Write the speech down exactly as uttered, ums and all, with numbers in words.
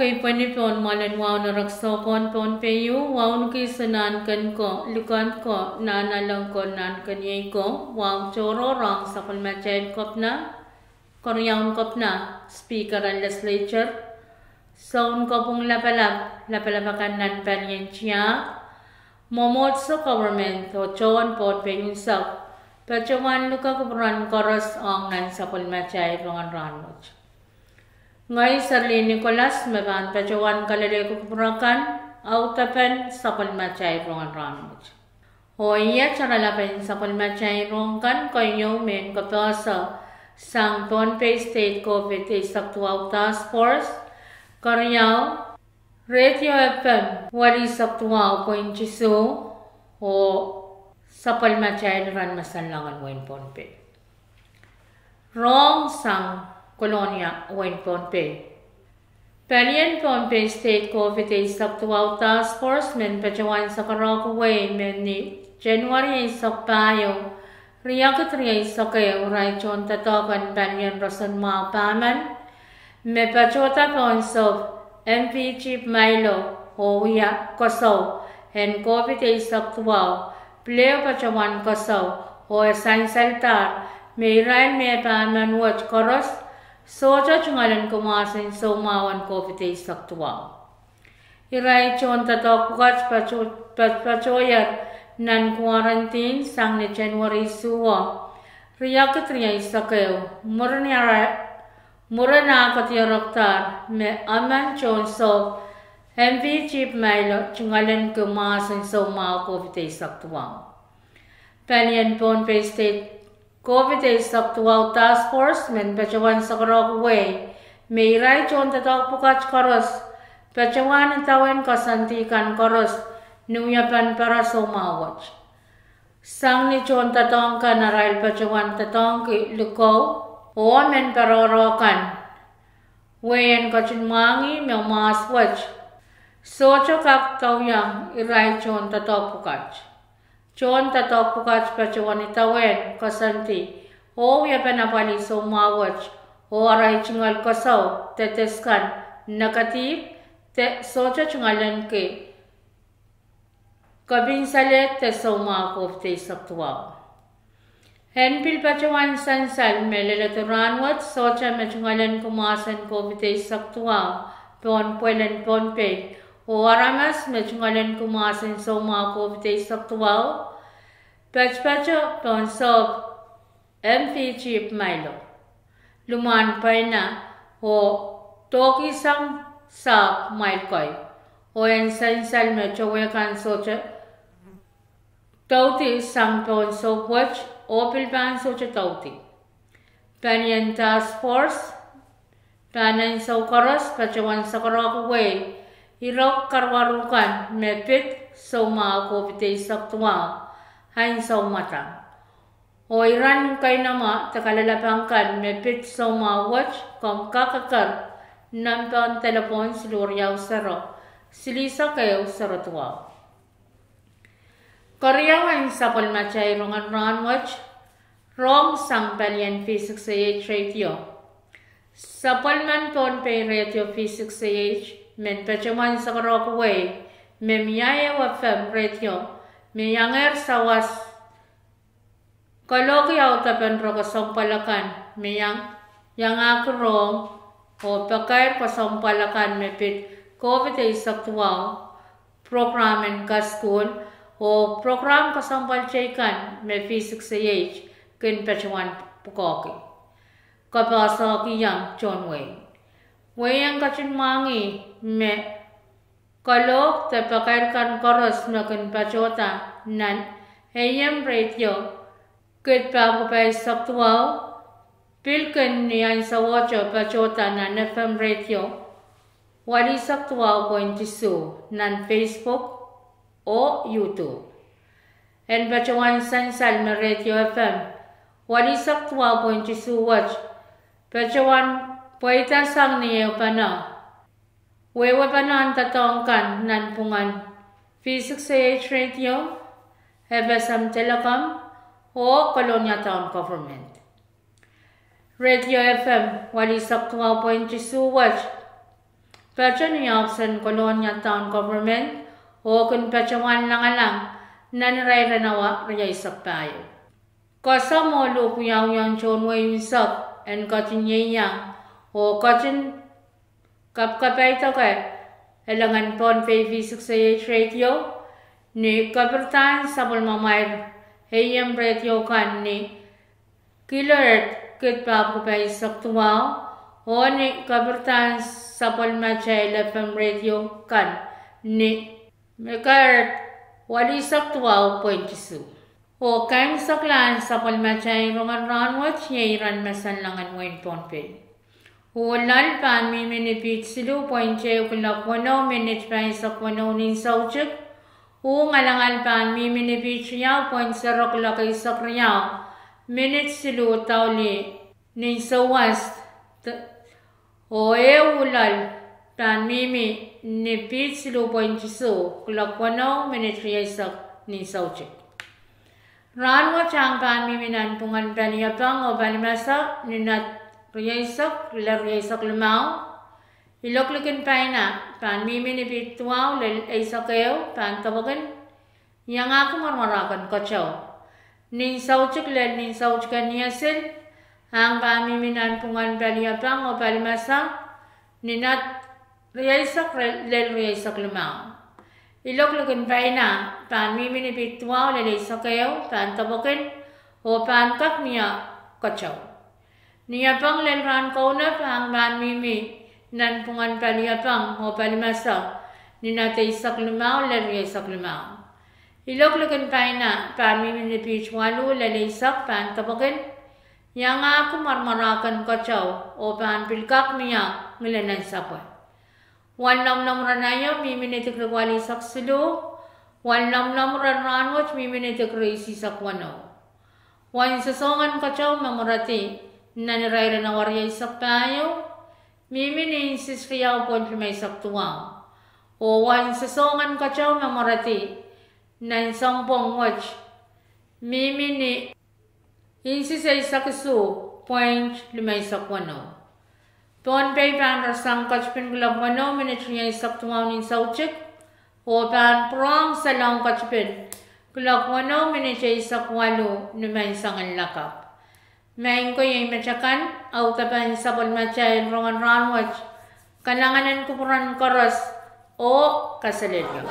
Kei pweni pohn mwoalen wahu en rek soukohn Pohnpei, wahu ni kis en Nahnken ko, Likend ko, Nahnalek ko, Nahnkeniei ko, wahu tohrohr ong sapwellimatail kepina, keriaun kepina, speaker en legislature, sounkopwung lapalap, lapalap akan nan palien tiahk, mwomwohdiso, government oh tohn Pohnpei unsek, patohwan luke kupwuren koaros ong nan sapwellimatail rongen rahnwet. Ngehi Serlin Nicholas me pahn patohwan kalelehiong kupwur akan audepen sapwellimatail rongen rahnwet. Oh iet oaralap en sapwellimatail rohng kan keieu me I en kapehse sang Pohnpei State COVID eisek duwau Task Force, keriau, Radio F M walisek duwau pwein isuh, oh sapwellimatail iren masanlahngen wehin Pohnpei. Rohng sang Kolonia, wehin Pohnpei. Palien Pohnpei State COVID eisek duwau Task Force men patohwan sakarokihwei me ni January eisek pahieu, riakid rieisek ehu, irail tohn doadoahk en palien roson mwahu pahmen me patohda pohn sou M V Jeep Milo oh wia kosou en COVID eisek duwau, pil ehu patohwan kosou, oh e sansaldahr me irail me pahmen wet koaros sohte tungoalenki mwahsen soumwahu en COVID eisek duwau. Irail tohn doadoahk pwukat pato-, pat-, patohier nan quarantine sang ni January isuh, riakid rieisek ehu, mwurin ara-, mwurin ah kedirekdahr me emen tohn sou M V Jeep Milo tungoalenki mwahsen soumwahu COVID eisek duwau. Palien Pohnpei State COVID eisek duwau Task Force men patohwan sakarokihwei me irail tohn doadoahk pwukat koaros patohwan idawehn koasoandi kan koaros ni wiepen pere soumwahu wet. Sang ni tohndoadoahk kan, arail patohwan doadoahngki likou oh mehn peroro kan, wehin ketin mwahngih me mwahs wet sohte kak doadoahngki irail tohndoadoahk pwukat. Tohndoadoahk pwukat patohwan idawehn koasoandi oh wiepen apwalih soumwahu wet, oh arail tungoal kosou de test kan negative, de sohte tungoalenki kepinsalehd de soumwahu COVID eisek duwau. En pil patohwan sansal me leledo rahnwet sohte me tungoalenki mwahsen COVID eisek duwau pohn pwelen Pohnpei, oh aramas me tungoalenki mwahsen soumwahu COVID eisek duwau patopato pohn sou M V Jeep Milo, limwahn pweina, oh dohkihsang sahpw mwail kei, oh en sansal me towe kan sohte douda sang pohn sou wet oh pil pahn sohte douda. Palien Task Force pahn ansou koaros patohwan sakarokihwei ire karukaru kan me pid soumwahu COVID eisek duwau ansou mwadang. Oh iren keinemwe de kalelapak kan me pid soumwahu wet, komw kak eker nempehn delepwohn siluh riau sero, silihsek ehu sero duwau. Keriau en sapwellimatail rongen rahnwet, rohng sang palien V six A H radio. Sapwellimen Pohnpei Radio V six A H men patohwan sakarokihwei me mie ehu F M radio me iangehr sawas kalohki audepen rehn kesempwal akan me iang-, iangahki rohng oh pakair kesempwal akan me pid COVID eisek duwau, program en kasukuhl, oh program kesempwal teikan me V six A H kin patohwan pwukoahki. Kapehsekiong tohn wehi. Wehi en ketin mwahngih me kalohk de pakair kan koaros me kin patohda nan A M radio kid pahpwuki pahisek duwau, pil kin ni ansowohte patohda nan F M radio walisek duwau pwein isuh nan Facebook oh YouTube. En patohwan sansal me radio F M walisek duwau pwein isuh wet patohwan pweida sang ni ehupene, wehwehpene en doadoahk kan nanpwungen V six A H radio, F S M Telecom, oh Kolonia Town Government. Radio F M walisek duwau pwein isuh wet patohwan ni ohpis en Kolonia Town Government oh kin patohwan langalang nan irair en awa rieisek pahieu. Koasoamw oh luhk wiawiong tohn wehi unsek en ketin ieiang oh ketin kapakapaiada elengen Pohnpei V six A H radio ni kapirda en sapwellimamwail A M radio kan ni kilohertz kid pahpwiki pahisek duwau, oh ni kapirda en sapwellimatail F M radio kan ni megahertz welihsek duwau point isuh. Oh kaimwiseklahn sapwellimatail rongen rahnwet iei iren masanlahngen wehin Pohnpei. Uh loal pahn mihmi ni piht siluh point ehu kuloak weneu minit pahisek weneu nin soutik. Uh ngalangal pahn mihmi ni piht riau point zero kuloak eisek riau minit siluh daulih nin souwas. Oh ehu uh loal pahn mihmi ni piht siluh point isuh kuloak weneu minit rieisek nin soutik. Rahnwet ahng pahn mihmi nanpwungen paliepeng oh palimese ni nat rieisek lel rieisek limau. Ilok likin paina pahn mihmi ni piht duwau lel eisek ehu, pahn depwekin iangahki mwaramwarahken keteu. Nin soutik lel nin soutik en iasel ahng pahn mihmi nanpwungen paliepeng oh palimese ni nat rieisek lel rieisek limau. Ilok likin paina pahn mihmi ni piht duwau lel eisek ehu, pahn depwekin oh pahn kak mie keteu. Ni iapeng lel rahn kaunop ahng pahn mihmi nanpwungen paliepeng oh palimese ni nat eisek limau lel rieisek limau. Ilok likin paina pahn mihmi ni piht waluh lel eisek, pahn depwekin iangahki mwaramwarahken keteu oh pahn pil kak mie ngilen ansapwe. Wen lomwlomw ren aio mihmi ni dikri welihsek siluh. Wen lomwlomw ren rahnwet mihmi ni dikri isihsek weneu. Wen sosohngen keteu me mweredi nan irair en awa rieisek pahieu mihmi ni insis riau point limeisek duwau. Oh wen sosohngen keteu me mweredi nan sounpwong wet mihmi ni insis eisek isuh point limeisek weneu. Pohnpei pahn rasehng ketipin kuloak weneu minit rieisek duwau nin soutik, oh pahn pwurehng salohng ketipin kuloak weneu minit eisek waluh ni menseng en lakapw. Maing ko, iei met akan audepen sapwellimatail rongen rahnwet. Kalahngan en kupwuren koaros oh kaselehlie.